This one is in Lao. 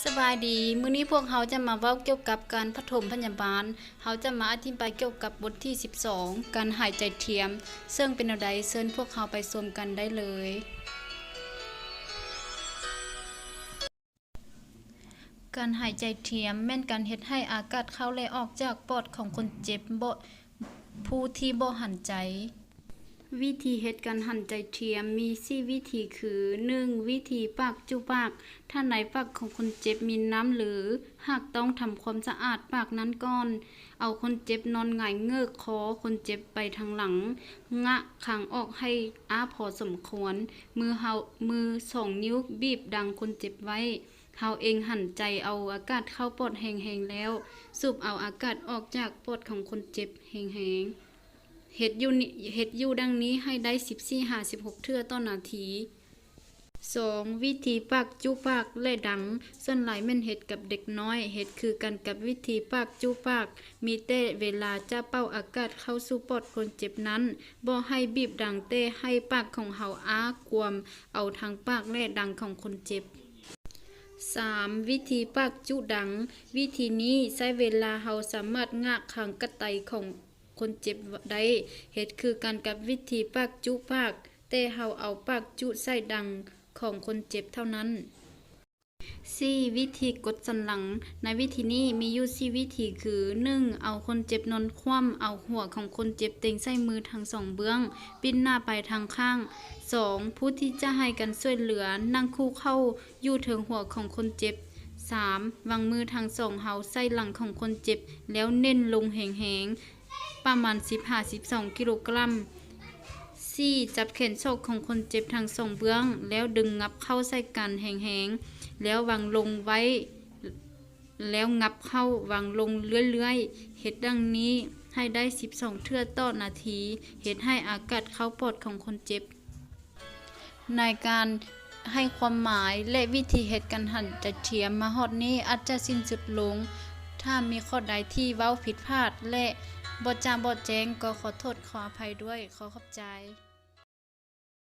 ສະບາຍດີ, ມື້ນີ້ພວກເຮົາຈະມາເວົ້າກ່ຽວກັບການປະຖົມພະຍາບານ. ເຮົາຈະມາອະທິບາຍກ່ຽວກັບບົດທີສິບສອງ ການຫາຍໃຈທຽມ, ເຊິ່ງເປັນແນວໃດ ເຊີນພວກເຮົາໄປຊົມກັນໄດ້ເລີຍ. ການຫາຍໃຈທຽມແມ່ນການເຮັດໃຫ້ອາກາດເຂົ້າ ແລະ ອອກຈາກປອດຂອງຄົນເຈັບບໍ່ ຜູ້ທີ່ບໍ່ຫັນໃຈ. ວິທີເຮັດການຫັນໃຈທຽມມີສີ່ວິທີຄື ໜຶ່ງ ວິທີປາກຈຸປາກ. ຖ້າໃນປາກຂອງຄົນເຈັບມີນ້ຳ ຫຼື ຫາກຕ້ອງທຳຄວາມສະອາດປາກນັ້ນກ່ອນ, ເອົາຄົນເຈັບນອນຫງາຍເງີກຄໍຄົນເຈັບໄປທາງຫຼັງ, ງະຄາງອອກໃຫ້ອ້າພໍສົມຄວນ, ມືເຮົາ ມືສອງນິ້ວບີບດັງຄົນເຈັບໄວ້. ເຮົາເອງຫັນໃຈເອົາອາກາດເຂົ້າປອດແຮງໆ ແລ້ວສູບເອົາອາກາດອອກຈາກປອດຂອງຄົນເຈັບແຮງໆ. ເຮັດຢູ່ນີ້ ເຮັດຢູ່ດັ່ງນີ້ໃຫ້ໄດ້ສິບສີ່ຫາສິບຫົກເທື່ອຕໍ່ນາທີ. ສອງ ວິທີປາກຈຸປາກ ແລະ ດັງ. ສ່ວນຫຼາຍແມ່ນເຮັດກັບເດັກນ້ອຍ. ເຮັດຄືກັນກັບວິທີປາກຈຸປາກ, ມີແຕ່ເວລາຈະເປົ່າອາກາດເຂົ້າສູ່ປອດຄົນເຈັບນັ້ນ, ບໍ່ໃຫ້ບີບດັງ, ແຕ່ໃຫ້ປາກຂອງເຮົາອ້າກວມເອົາທັງປາກ ແລະ ດັງຂອງຄົນເຈັບ. ສາມ ວິທີປາກຈຸດັງ. ວິທີນີ້ໃຊ້ເວລາເຮົາສາມາດງະຄາງກະໄຕຂອງຄົນເຈັບໄດ້. ເຮັດຄືກັນກັບວິທີປາກຈຸປາກ, ແຕ່ເຮົາເອົາປາກຈຸໃສ່ດັງຂອງຄົນເຈັບເທົ່ານັ້ນ. ສີ່ ວິທີກົດສັນຫຼັງ. ໃນວິທີນີ້ມີຢູ່ສີ່ວິທີຄື ໜຶ່ງ ເອົາຄົນເຈັບນອນຂວ້ຳ, ເອົາຫົວຂອງຄົນເຈັບເຕັງໃສ່ມືທັງສອງເບື້ອງ, ປິ່ນໜ້າໄປທາງຂ້າງ. ສອງ ຜູ້ທີ່ຈະໃຫ້ການຊ່ວຍເຫຼືອນັ່ງຄຸເຂົ່າຢູ່ເທິງຫົວຂອງຄົນເຈັບ. ສາມ ວາງມືທັງສອງເຮົາໃສ່ຫຼັງຂອງຄົນເຈັບ ແລ້ວເນັ້ນລົງແຮງໆ ປະມານສິບຫາສິບສອງກິໂລກຣາມ. ສີ່ ຈັບແຂນສອກຂອງຄົນເຈັບທັງສອງເບື້ອງ ແລ້ວດຶງງັບເຂົ້າໃສ່ກັນແຮງໆ ແລ້ວວາງລົງໄວ້ ແລ້ວງັບເຂົ້າວາງລົງເລື້ອຍໆ. ເຮັດດັ່ງນີ້ໃຫ້ໄດ້ສິບສອງເທື່ອຕໍ່ນາທີ. ເຮັດໃຫ້ອາກາດເຂົ້າປອດຂອງຄົນເຈັບ. ໃນການໃຫ້ຄວາມໝາຍ ແລະ ວິທີເຮັດການຫັນໃຈທຽມມາຮອດນີ້ອາດຈະສິ້ນສຸດລົງ. ຖ້າມີຂໍ້ໃດທີ່ເວົ້າຜິດພາດ ແລະ ບໍ່ຈະບອກແຈ້ງ ກໍຂໍໂທດຂໍອະໄພດ້ວຍ. ຂໍຂອບໃຈ.